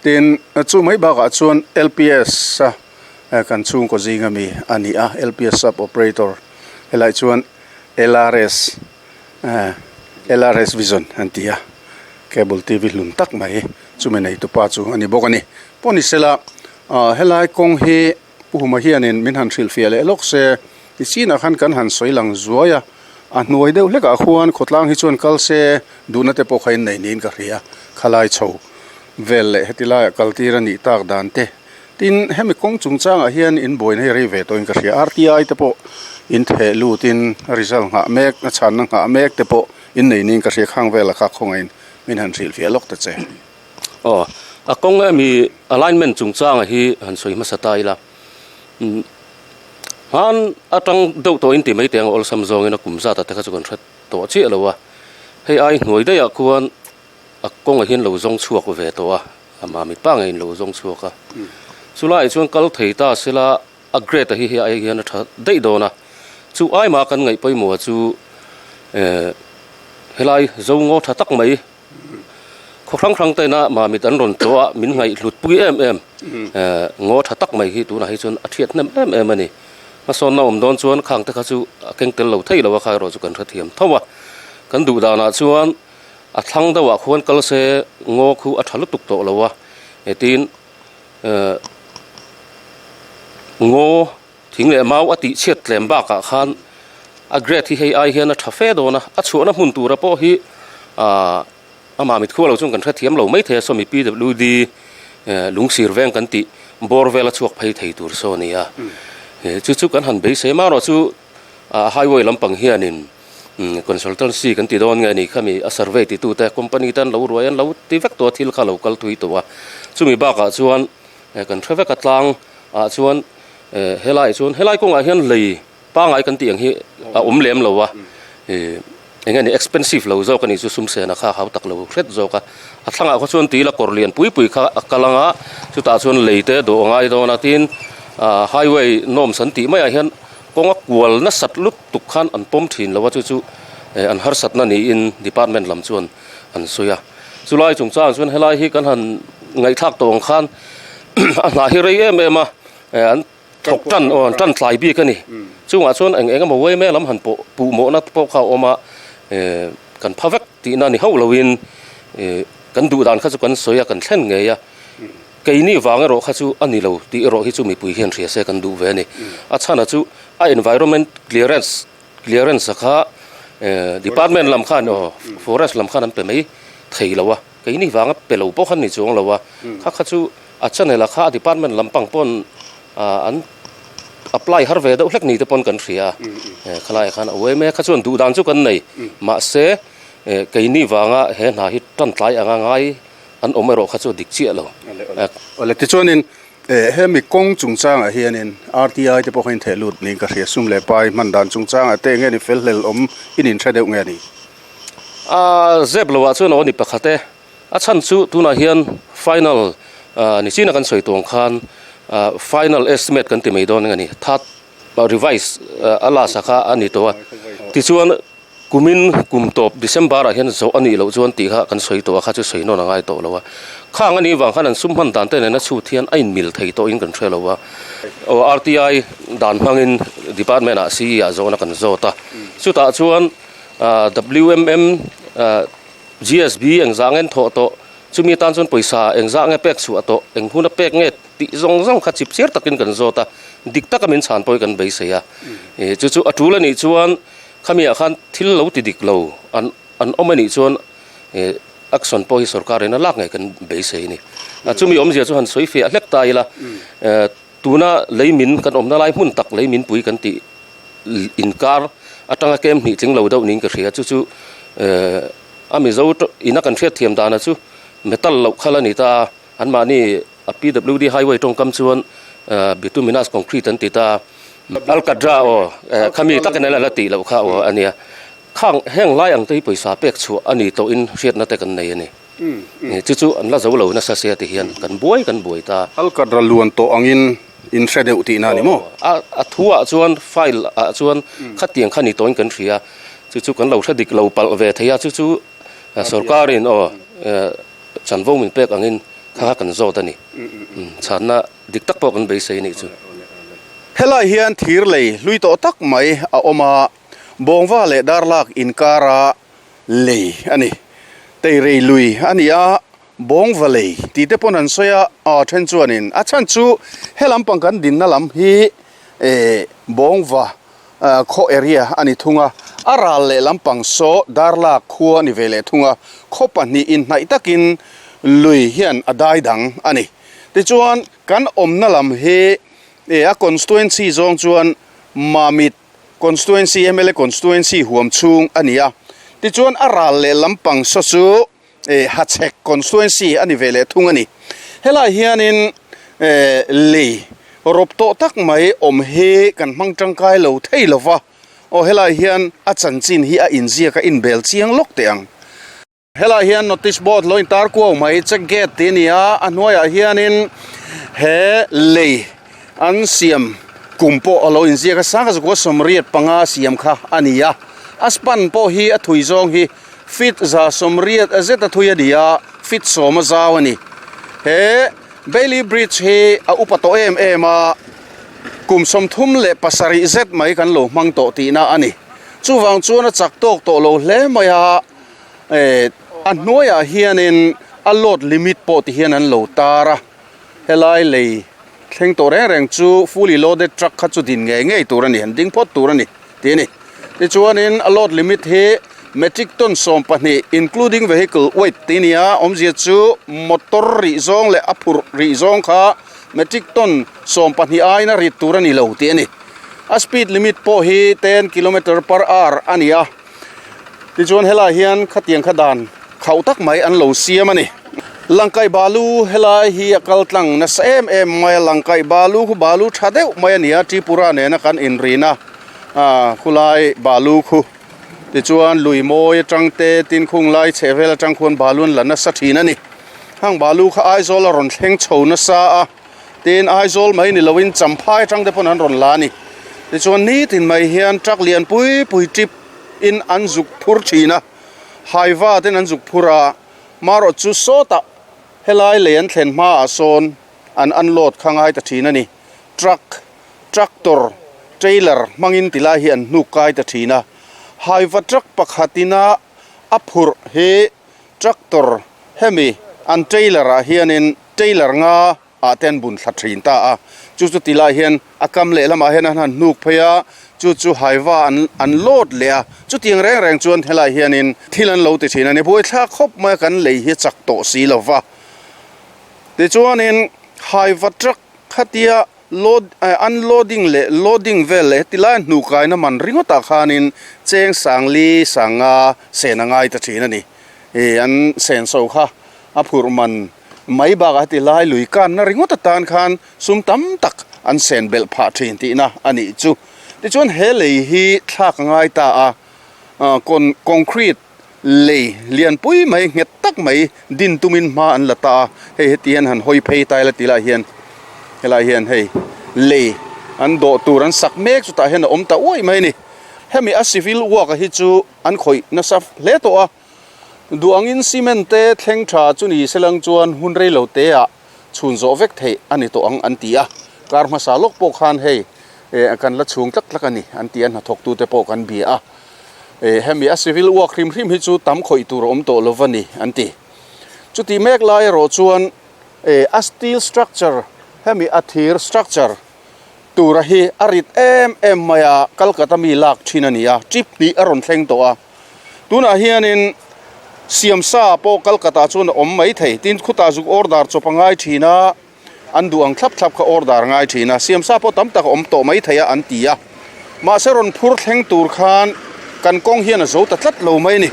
tin chu mai bakah chuan L_P_S a. Kan chhungkaw zing ami a ni a, LPS sub operator helaiah chuan LRS LRS vision an ti a, cable T_V hlun tak mai chumi nei tupa chu a ni bawk a ni. Pawh ni sela helai kawng hi Pu Huma hianin min han hrilhfiah leh lawk se ti chinah khan kan han sawi lang zuai a, a hnuai deuh hlekah khuan khawtlang hi chuan kal se duhna te pawh kha in nei niin ka hria, khalai chho vel leh heti laiah kal tir a nih tak dan te. Tin, hemi kawng chungchangah hian in buaina hi rei ve tawhin ka hria. RTI te pawh in theh lutin result nghah mek, a chhanna nghah mek te pawh in nei niin ka hria. Khang vela kha khawngaihin min han hrilhfiah lawk ta che. Aw, a kawng emi alignment chungchanga hi han sawi hmasa ta ila. Hman atang deuh tawhin ti mai teh ang awlsam zawngin a kum zat ah te kha chu kan hre tawh chiah lo a. Hei ai hnuai daih ah khuan a kawngah hian lo zawng chhuak ve tawh a, amah mipa ngeiin lo zawng chhuak a. Chulaiah chuan kal thei ta sela a grade a hi hei ai hian a tha daih dawn a. Chu ai mah kan ngaih pawimawh chu eh helai zo ngaw tha tak mai khaw hrang hrang te ina mamit an rawn tlawh a, min ngaih hlut pui em em eh ngaw tha tak mai hi tunah hi chuan a thiat hnem em em a ni. Hmasawnna awm dawn chuan khang te kha chu a keng tel lo thei lo a, kha erawh chu kan hrethiam tho a. Kan duh danah chuan a thlang deuhah khuan kal se ngaw khu a tha lutuk tawh lo a, hetin eh ngaw thing leh mau a tih chhiat tlem bakah khan a grade hi hei ai hian a tha fe dawn a, a chhuahna hmun tura pawh hi ah amah mit khualo chuan kan hrethiam lo maithei a, sawmi PWD eh lungsir veng kan tih bawr vela chhuak phei thei tur saw a ni a, chu chu kan han beisei marawh chu ah highway lampang hianin. Consultancy kan ti dawn nge ni khami a survey ti tute company te an lo ruai an lo ti vek tawh a thil kha lo kal thui tawh a chumi bakah chuan kan hre vek a tlang ah chuan helai chuan helai kawngah hian lei pangai kan tih ang hi a awm lem lo a ih eng nge ni expensive lo zawk a nih chu sum sena kha a hau tak lo hret zawk a a thlangah khaw chuan tila kawr lian pui pui kha a kal ang a chutah chuan lei te dawh a ngai dawn a tin ah highway norms an tih maiah hian. Kawnga kual nasat lutuk khan an pawm thin lo a, chu chu an harsatna niin department lam chuan an sawi a. Chulai chungchangah chuan helai hi kan han ngaihthlak tawh ang khan a hnah hi rei em em a, an thawk tan aw an tan tlai bik a ni. Chungah chuan eng eng emaw uaime lam han pawh puh mawhna te pawh kha a awm a, kan pha vek tihna ni hauh loin kan duh dan kha chu kan sawi a, kan thlen ngei a. Keini vang erawh kha chu a ni lo tih erawh hi chu mipui hian hria se kan duh ve a ni. A chhana chu a environment clearance clearance a kha department lam khan aw forest lam khan an pe mai thei lo a, keini vanga pe lo pawh khan ni chuang lo a, kha kha chu a channel a kha a department lam pang pawn an apply har ve deuh hlek ni te pawn kan hria a, khalaiah khan a uaim e kha chuan duh dan chu kan nei mahse keini vanga he hna hi tan tlai anga ngai An awm erawh kha chu a dik chiah lo. Awle tichuanin hemi kawng chungchangah hianin RTI te pawh kha intheh lut niin ka hria, sum leh pai hman dan chungchangah te enge ni fel hlel awm in inhre deuh nge ni? A zep loah chuan aw ni pakhat e, a chhan chu tunah hian final ni china kan sawi tuang khan final estimate kan ti mai dawn eng a ni, third revise a last a kha a ni tawh a, tichuan Kumin kum tawp December ah hian zawh a nih loh chuan tih kha kan sawi tawh a, kha chu sawi nawn a ngai tawh lo a. Khang a nih vang khan an sum hman dan te nena chhut hian a inmil thei tawhin kan hre lo a. Aw RTI dan hmangin department ah CE ah zawhna kan zawt a. Chutah chuan WMM GSB engzah nge an thawh tawh, chumi atan chuan pawisa engzah nge pek chhuah tawh, eng huna pek nge tih zawng zawng kha chip chiar takin kan zawt a. Dik taka min chhan pawhin kan beisei a. Chu chu a tul a nih chuan Khamiah khan thil lo ti dik lo an an awm a nih chuan eh action pawh hi sorkar in a lak ngei kan beisei a ni. Chumi awmzia chu han sawi fiah hlek ta ila eh tuna leimin kan awmna lai hmun tak leimin pui kan tih inkar atanga kem hnih tling lo deuh niin ka hria chu chu eh a Mizo ina kan hriat thiam dana chu metal loh khal a ni ta a anmahni A PWD highway tawngkam chuan bituminous concrete an ti ta a, Alcatra aw khami takin an la tih loh kha aw a nia. Khang heng lai ang te hi pawisa pek chhuah a ni tawhin hriatna te kan nei a ni. Chu chu an la zo lo nasa sia ti hian kan buai kan buai ta. Alcatra luan tawh angin in hre deuh tihna a ni maw? A thu ah chuan file ah chuan khatiang kha ni tawhin kan hria. Chu chu kan lo hre dik lo palh ve thei a, chu chu sorkarin aw Chanvo min pek angin kha kha kan zawt a ni. Chhanna dik tak pawh kan beisei a nih chu. Helai hian thir lei hlui tawh tak mai a awm a, Bawngva leh Darlak inkara lei a ni. Teirei lui a ni a, Bawngva lei tih te pawn an sawi a, a then chuanin a chhan chu he lampang kan dinna lam hi Bawngva Khaw area a ni thung a, a ral leh lampang saw Darlak khua a ni ve leh thung a, khaw pahnih inhnaih takin lui hian a dai dang a ni. Tichuan, kan awmna lam hi a constituency zawng chuan Mamit constituency, mla constituency huam chhung a ni a. Tichuan, a ral leh lampang saw chu. Hachhek constituency a ni ve leh thung a ni. Helai hianin lei rawp tawh tak mai awm hi kan hmang tangkai lo thei lo va, aw helai hian a chanchin hi a inziak a inbel chiang lawk teh ang. Helai hian notice board lo intar kuau mai check gate tih a ni a, a hnuaiah hianin he lei an siam kum pawh a lo inziak a, sangha zakua 85 siam kha a ni a, a span pawh hi a thui zawng hi feet 180 zet a thui a ni a, feet 10 a zau a ni. He Bailey Bridge hi a upa tawh em em a, kum 37 zet mai kan lo hmang tawh tihna a ni. Chuvang chuan a chak tawk tawh lo hle mai a, eh a hnuaiah hianin a load limit pawh ti hian an lo tar a, helai lei thleng tawh reng reng chu fully loaded truck kha chu din ngei ngei tur a ni, an ding phawt tur a ni tih a ni. Tichuanin a load limit hi metric ton 12 including vehicle weight tih a ni a, awmzia chu motor rih zawng leh a phurh rih zawng kha metric ton 12 aiin a rit tur a ni lo tih a ni. A speed limit pawh hi ten kilometer per hour a ni a. Tichuan helai hian khatiang kha dan khauh tak mai an lo siam a ni. Langkaih balu helai hi a kal tlang nasa em em mai a, Langkaih balu khu balu tha deuh mai a ni a, Tripura nena kan inrina ah khulai balu khu. Tichuan lui mawi atang te tin khung lai chheh vel atang khuan balu an la nasa thin a ni. Hang balu kha Aizawl a rawn thleng chho nasa a, tin Aizawl mai ni loin Champhai atang te pawn an rawn la a ni. Tichuan nitin mai hian truck lian pui pui trip in an zuk phur thin a, haiva ten an zuk phur a, marawh chu sawtah helai lei an thlen hmaah sawn an unload kha ngai ta thin a ni. Truck, tractor, trailer hmangin tilai hi an hnuk kai ta thin a, haiva truck pakhatina a phurh hi tractor hemi an trailer ah hianin trailer nga ah te an bun thla thin ta a, chu chu ti lai hian a kam leh lamah hian an han hnuk phei a, chu chu haiva an an load leh a, chutiang reng reng chuan helai hianin thil an lo ti thin a ni, buaithlak khawp mai a kan lei hi chak tawh si lo va, tichuanin haiva truck khatia load unloading leh loading vel leh heti lai a hnukaina man ringawtah khanin cheng sangli sanga sen a ngai ta thin a ni, ih an senso kha a phurh man. Mai bakah heti lai lui kanna ringawt atan khan sum tam tak an sen belh phah thin tihna a nih chu. Tichuan he lei hi thlak a ngai ta a, concrete lei lianpui mai nghet tak mai din tumin hma an la ta a, hei heti hian han hawi phei ta ila ti lai hian helai hian hei lei an dawh tur an sak mek chutah hian a awm ta uaih mai a ni. Hemi a civil work a hi chu an khawih nasa hle tawh a. Duh angin cement te thleng tha chu ni selang chuan hun rei lo te ah chhun zawh vek theih a ni tawh ang an ti a, kar hmasa lawk pawh khan hei eh kan la chhung tlak tlak a ni an ti a, hnathawk tu te pawh kan bia a, eh hemi a civil work hrim hrim hi chu tam khawih tur a awm tawh lo va ni an ti. Chutih mek lai erawh chuan eh a steel structure hemi a thir structure tura hi a rit em em mai a, Calcutta mi lak thin a ni a, trip hnih a rawn thleng tawh a. Tunah hianin siamsa pawh Calcutta chuan a awm mai thei. Tin, khutah zuk order chawp a ngai thin a, an duh ang thlap thlap kha order ngai thin a. Siamsa pawh tam tak a awm tawh mai thei a an ti a. Mahse rawn phur thleng tur khan kan kawng hian a zo ta tlat lo mai a ni.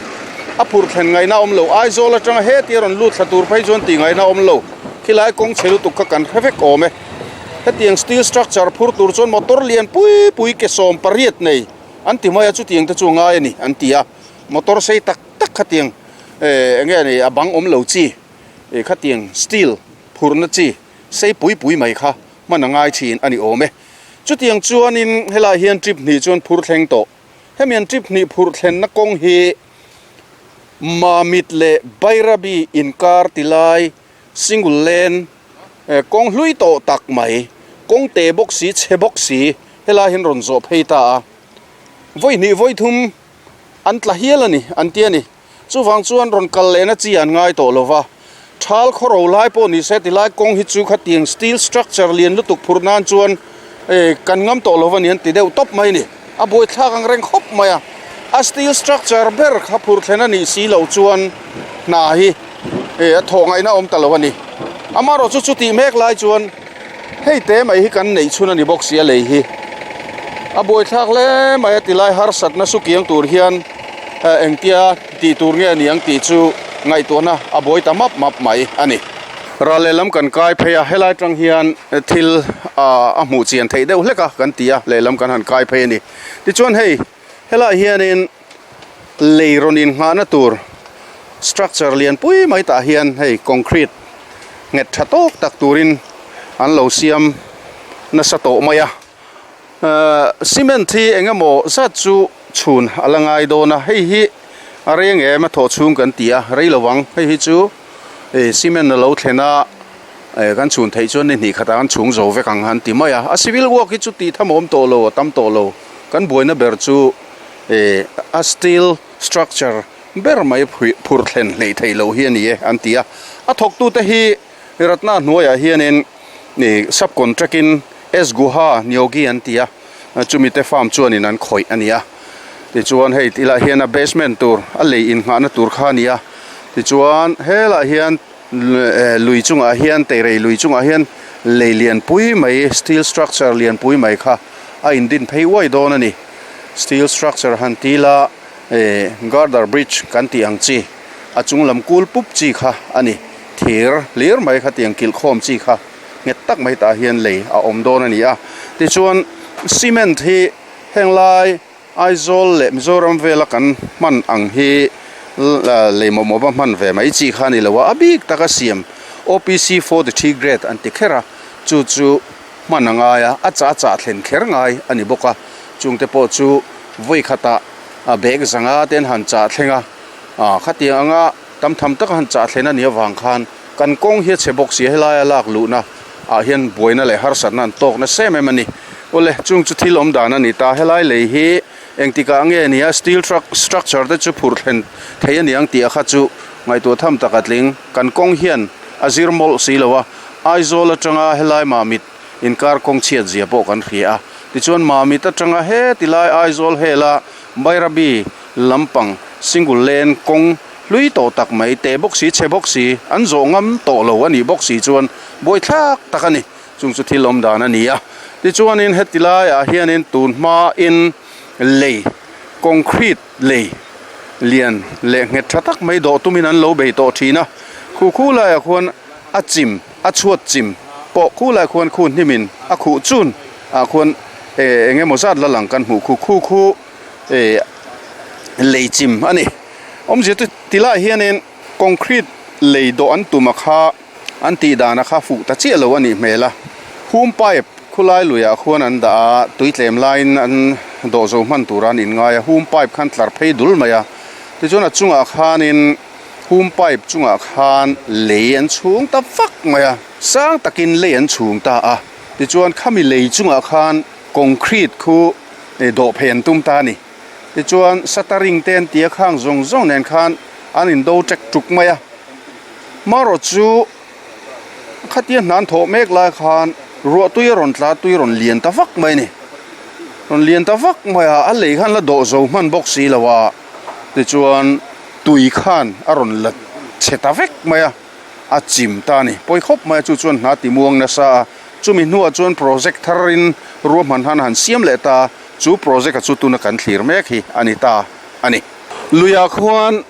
A phur thlen ngaihna a awm lo. Aizawl atanga hetia rawn lut thla tur phei chuan tih ngaihna a awm lo. Khilai kawng chhe lutuk kha kan hre vek awm e. Hetiang steel structure phur tur chuan motor lian pui pui ke 18 nei. An ti mai a, chutiang te chu a ngai a ni an ti a, motor sei tak tak khatiang eh eng nge ni a bang awm lo chi eh khatiang steel phurhna chi sei pui pui mai kha hman a ngai thin a ni awm e. Chutiang chuanin helaiah hian trip hnih chuan phur thleng tawh. Hemi an trip hnih phurh thlenna kawng hi Mamit leh Bairabi inkar ti lai single lane kawng hlui tawh tak mai, kawng te bawk si chhe bawk si helai hian rawn zawh phei ta a, vawi hnih vawi thum an tla hial a ni an ti a ni. Chuvang chuan rawn kal lehna chi an ngai tawh lo va, thal khaw ro lai pawh ni se tilai kawng hi chu khatiang steel structure lian lutuk phurh nan chuan kan ngam tawh lo va ni an ti deuh tawp mai a ni. A buaithlak ang reng khawp mai a, a steel structure ber kha phurh thlen a nih si loh chuan hna hi eh a thawh ngaihna a awm ta lo a ni. Amaherawh chu chutih mek lai chuan hei te mai hi kan neih chhun a ni bawk si a lei hi. A buaithlak hle mai a ti lai harsatna su kiang tur hian eh engtia tih tur nge a ni ang tih chu Ngaihtuahna a buai ta map map mai a ni. Ral lehlam kan kai phei a, helai tang hian thil a hmuh chian theih deuh hlek a kan ti a, lehlam kan han kai phei a ni. Tichuan hei helaiah hianin lei rawn inghahna tur structure lian pui mai tah hian hei concrete nghet tha tawk tak turin an lo siam nasa tawh mai a. Cement hi eng emaw zat chu chhun a la ngai dawn a, hei hi a reng em a thawh chhung kan ti a, rei lo ang. Hei hi chu cement a lo thlen a, kan chhun theih chuan ni hnih khatah kan chhung zo vek ang han ti mai a. A civil work hi chu tih tham awm tawh lo, a tam tawh lo. Kan buaina ber chu a steel structure ber mai phur thlen hleih theih loh hi a ni e an ti a. A thawktute hi Ratna hnuaiah hianin sub contract in S Guha Neogi an ti a, chumi te farm chuanin an khawih a ni a. Tichuan hei tilai hian a basement tur a lei innghahna tur kha a ni a. Tichuan helaiah hian lui chungah hian teirei lui chungah hian lei lianpui mai steel structure lianpui mai kha a indin phei uai dawn a ni. Steel structure han ti ila girder bridge kan tih ang chi a chung lam kul pup chi kha a ni. Thir hlir mai kha tiang kilh khawm chi kha nghet tak mai tah hian lei a awm dawn a ni a. Tichuan cement hi heng lai Aizawl leh Mizoram vela kan hman ang hi lei mawp mawp a hman ve mai chi kha a ni lo a, a bik taka siam OPC 43 grade an ti kher a, chu chu hman a ngai a, a chah chah thlen kher ngai a ni bawk a, chungte pawh chu vawi khatah a bag zanga te an han chah thleng a, khatiang anga tam tham taka han chah thlen a nih avang khan kan kawng hi a chhe bawk si a, helaia lak luhna ah hian buaina leh harsatna an tawk nasa em em a ni. Awle, chung chu thil awm dan a ni ta, helai lei hi engtikah nge ni a, steel structure te chu phurh thlen thei a ni ang tih a kha chu ngaihtuah tham tak a tling. Kan kawng hian a zir mawlh si lo a, Aizawl atanga helai Mamit inkar kawng chhiat zia pawh kan hria a, tichuan Mamit atanga heti lai Aizawl hela Bairabi lampang single lane kawng hlui tawh tak mai te bawk si chhe bawk si an zawh ngam tawh lo a nih bawk si chuan buaithlak tak a ni. Chung chu thil awm dan a ni a. Tichuanin heti laiah hianin tun hmain lei concrete lei lian leh nghet tha tak mai dawh tumin an lo bei tawh thin a. Khu khu laiah khuan a chim a chhuat chim pawh khu laiah khuan khu hnimin a khuh chun ah khuan eng emaw zat la lang kan hmuh khu khu khu eh lei chim a ni. Awmzia chu ti lai hianin concrete lei dawh an tum a kha an tih dan a kha fuh ta chiah lo a nih hmel a. Hum pipe khulai luiah khuan an dah a, tui tlem laiin an dawh zo hman tura an inngai a, hum pipe khan tlar phei dul mai a. Tichuan a chungah khanin hum pipe chungah khan lei an chhung ta vak mai a, sang takin lei an chhung ta a. Tichuan khami lei chungah khan concrete khu dawh phei an tum ta a ni. Tichuan shuttering te an ti a khang zawng zawng nen khan an indo ṭek ṭuk mai a. Marawh chu khatia hna an thawh mek lai khan ruah tui a rawn tla tui a rawn lian ta vak mai a ni. Rawn lian ta vak mai a, a lei khan la dawh zo hman bawk si lo a. Tichuan tui khan a rawn la chhe ta vek mai a. a chim ta a ni. Pawi khawp mai a chu chuan hna ti muang nasa a, chumi hnuah chuan project tharin ruahman han han siam leh ta a, chu project a chu tuna kan thlir mek hi a ni ta a ni. Luiah khuan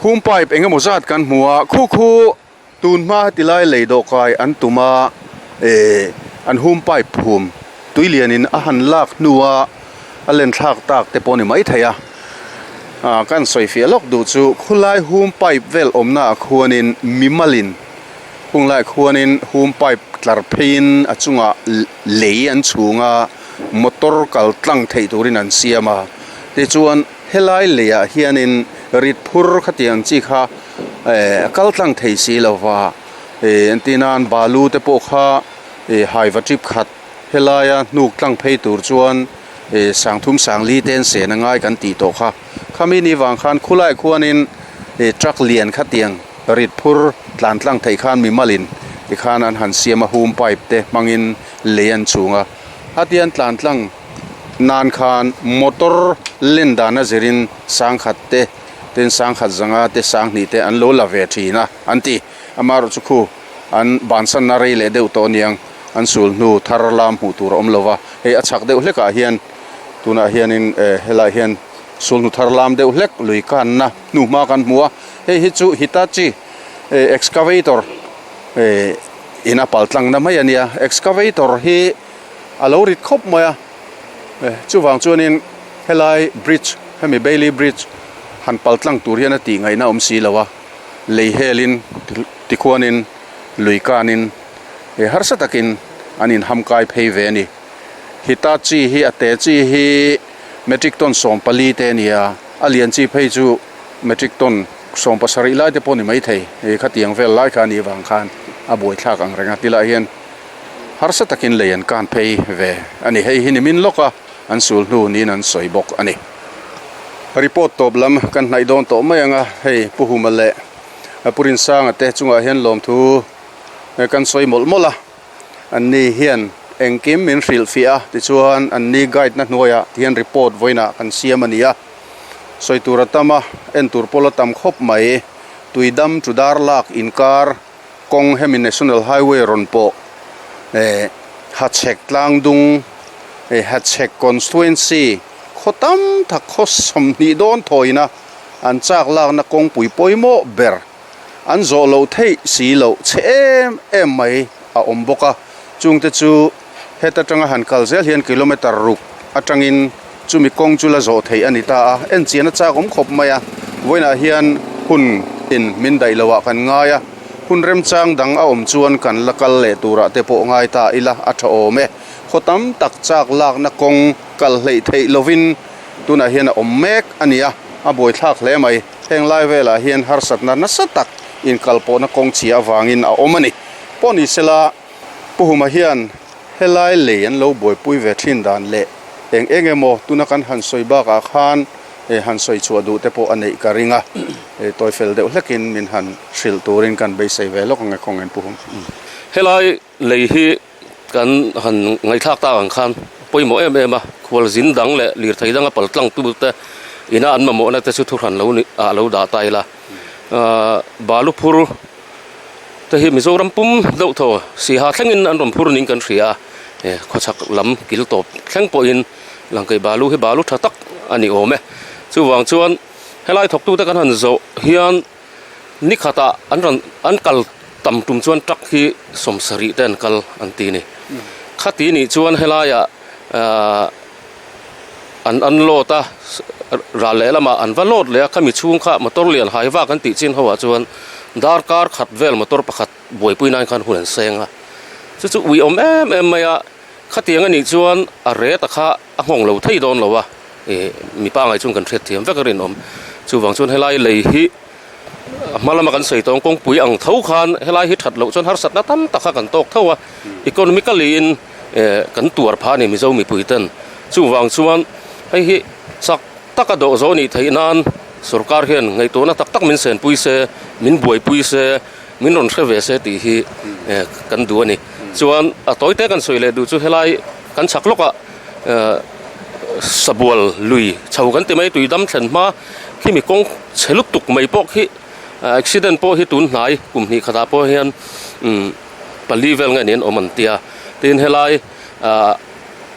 hum pipe eng emaw zat kan hmu a, khu khu tun hma heti lai lei dawhkai an tum a, eh an hum pipe phum tui lianin a han lak hnua a len thlak tak te pawh a ni maithei a. Ah kan sawi fiah lawk duh chu khulai hum pipe vel awmna ah khuanin mimalin hunglai khuanin hum pipe tlar pheiin a chungah lei an chhung a motor kal tlang theih turin an siam a tichuan helai leiah hianin rit phur khatiang chi kha eh a kal tlang thei si lova eh entir nan balu te pawh kha eh haiva trip khat Helaia hnuk tlang phei tur chuan sangthum sangli te an sen a ngai kan tih tawh kha. Khami ni vang khan khulai khuanin truck lian khatiang rit phur tlan tlang theih khan mimalin tikhan an han siam a hum pipe te hmangin lei an chhung a. Hatian tlan tlang nan khan motor len dan a zirin sangkhat te tin sangkhat zanga te sanghnih te an lo la ve thin a an ti. Amaherawhchu khu an bansanna rei leh deuh tawh aniang. An sul hnu thar lam hmuh tur a awm lo va, hei a chhak deuh hlekah hian tunah hianin eh helaiah hian Sulhnu thar lam deuh hlek lui kanna hnuhma kan hmu a, hei hi chu Hitachi excavator in a pal tlangna mai a nia, excavator hi a lo rit khawp mai a, chuvang chuanin helai bridge hemi Bailey bridge han pal tlang tur hian a tih ngaihna a awm si lo a, lei helin tikhuanin lui kanin harsa takin an inhamkai phei ve a ni. Hitachi hi a te chi hi metric ton 14 te a ni a, a lian chi phei chu metric ton 17 lai te pawh ni mai thei, khatiang vel lai kha a nih vang khan a buaithlak ang reng a, tilai hian harsa takin lei an kan phei ve a ni, hei hi nimin lawk a an sul hnu niin an sawi bawk a ni. Report tawp lam kan hnaih dawn tawh mai ang a, hei Pu Huma leh Pu Rinsanga te chungah hian lawmthu kan sawi mawlh mawlh a. Anni hian engkim min hrilhfiah a, tichuan anni guide na hnuaiah tihian report vawiinah kan siam a ni a. Sawi tur a tam a, en tur pawh la tam khawp mai. Tuidam chu dar lak inkar kawng hemi National Highway rawn pawh eh Hachhek tlangdung eh Hachhek constituency khaw tam tak khaw 20 dawn thawina an chak lakna kawngpui pawimawh ber. An zawh loh theih si loh chhe em em mai a awm bawk a, chungte chu heta tanga han kal zel hian kilometer ruk atangin chumi kawng chu la zawh theih a ni ta a, en chian a chak awm khawp mai a, vawiinah hian hun in min daih loh ah kan ngai a, hun remchang dang a awm chuan kan la kal leh turah te pawh ngai ta ila a tha awm e, khaw tam tak chak lakna kawng kal hleih theih lovin tunah hian a awm mek a ni a, a buaithlak hle mai. Heng lai velah hian harsatna nasa tak inkalpawhna kawng chhia avangin a awm a ni. Pawh ni sela, Pu Huma hian helai lei an lo buaipui ve thin dan leh eng eng emaw tuna kan han sawi bakah khan han sawi chhuah duh te pawh a neih ka ring a, tawi fel deuh hlekin min han hrilh turin kan beisei ve lawk ang e khawngain Pu Hum. Helai lei hi Kan han ngaihthlak tak ang khan pawimawh em em a, khualzin dang leh lirthei danga pal tlang tu te ina an mamawhna te chu thuhran lo ni ah lo dah ta ila. Ahh balu phur te hi Mizoram pum deuh thaw siha thlengin an rawn phur niin kan hria a, eh khawchhak lam kil tawp thleng pawhin langkaih balu hi balu tha tak a ni awm e. Chuvang chuan helai thawktute kan han zawh hian. Ni khatah an rawn an kal tam tum chuan truck hi 70 te an kal an ti a ni. Khati nih chuan helaiah ahh an unload a ral leh lamah an va load leh a khami chhung kha motor lian hai vak an tih chin ho ah chuan darkar khat vel motor pakhat buaipui nan khan hun an seng a. Chu chu ui awm em em mai a, khatiang anih chuan a rate a kha a nghawng lo thei dawn lo a, ih mipa ngai chuan kan hriat thiam vek a rinawm. Chuvang chuan helai lei hi a hma lama kan sawi tawng kawngpui ang tho khan helai hi that loh chuan harsatna tam tak kha kan tawk tho a, economically in eh kan tuar phah a ni Mizo mipui ten. Chuvang chuan hei hi chak taka dawh zawh nih theih nan sorkar hian ngaihtuahna tak tak min senpui se, min buaipui se, min rawn hre ve se tih hi eh kan duh a ni. Chuan a tawi te kan sawi leh duh chu helai kan chhak lawkah eh sabual lui chho kan ti mai tui dam thlen hma khimi kawng chhe lutuk mai pawh khi accident pawh hi tun hnai kum hnih khatah pawh hian umm pali vel nge niin awm an tia tin helai ah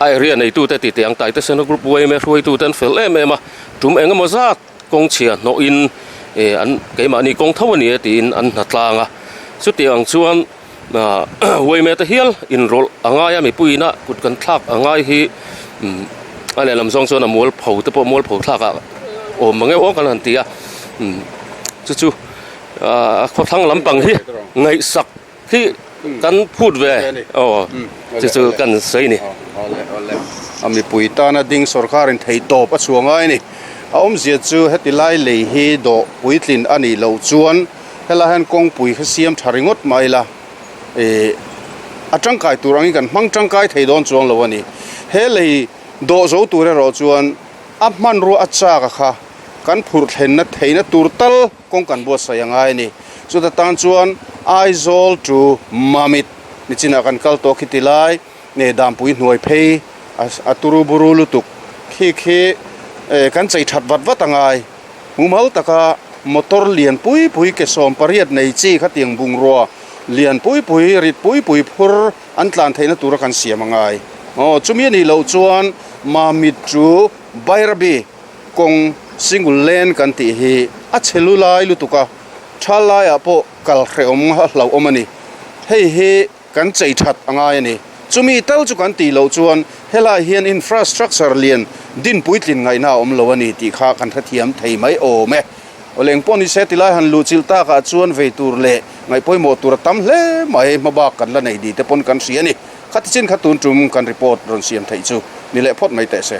a area neitute tih teh ang taite sena group yma hruaitute an fel em em a tum eng emaw zat kawng chhia hnawhin eh an keimahni kawng tho a ni e tiin an hna tlang a chutiang chuan. Huaime te hial inrawlh a ngai a mipuiin a kut kan thlak a ngai hi a lehlam zawng chuan a mualpho te pawh mualpho thlak ah awm mang em awk an han ti a chu chu a khawthlang lampang hi ngaihsak hi kan phut ve aw chu chu kan sawi a ni. A mipui tana ding sawrkarin theihtawp a chhuah ngai a ni. A awmzia chu heti lai lei hi dawh puitlin a nih loh chuan. Helai hian kawngpui kha siam tha ringawt mai ila ih a tangkai tur angin kan hmang tangkai thei dawn chuang lo a ni. He lei dawh zo tur erawh chuan a hmanrua a chak a kha kan phurh thlenna theihna tur tal kawng kan buatsaih a ngai a ni. Chuta tan chuan Aizawl to Mamit nichinah kan kal tawh khi ti lai nge Dampui hnuai phei a turu buru lutuk khi khi kan chei that vat vat a ngai. Mumal taka motor lian pui pui ke 18 nei chi khatiang bungrua lian pui pui rit pui pui phur an tlan theihna tura kan siam a ngai. Aw chumi a nih loh chuan Mamit chu Bairabi kawng single lane kan tih hi a chhe lu lai lutuk a, thal laiah pawh kal hrehawm a hlauhawm a ni. Hei hi kan chei that a ngai a ni. Chumi tal chu kan tih loh chuan helai hian infrastructure lian din puitlin ngaihna a awm lo a ni tih kha kan hrethiam thei mai awm e. Awle eng pawh ni se tilai han luh chilh takah chuan vei tur leh ngaih pawimawh tur a tam hle mai hmabak kan la nei ni te pawn kan hria a ni. Khati chin kha tun tum kan report rawn siam theih chu ni leh phawt mai teh se.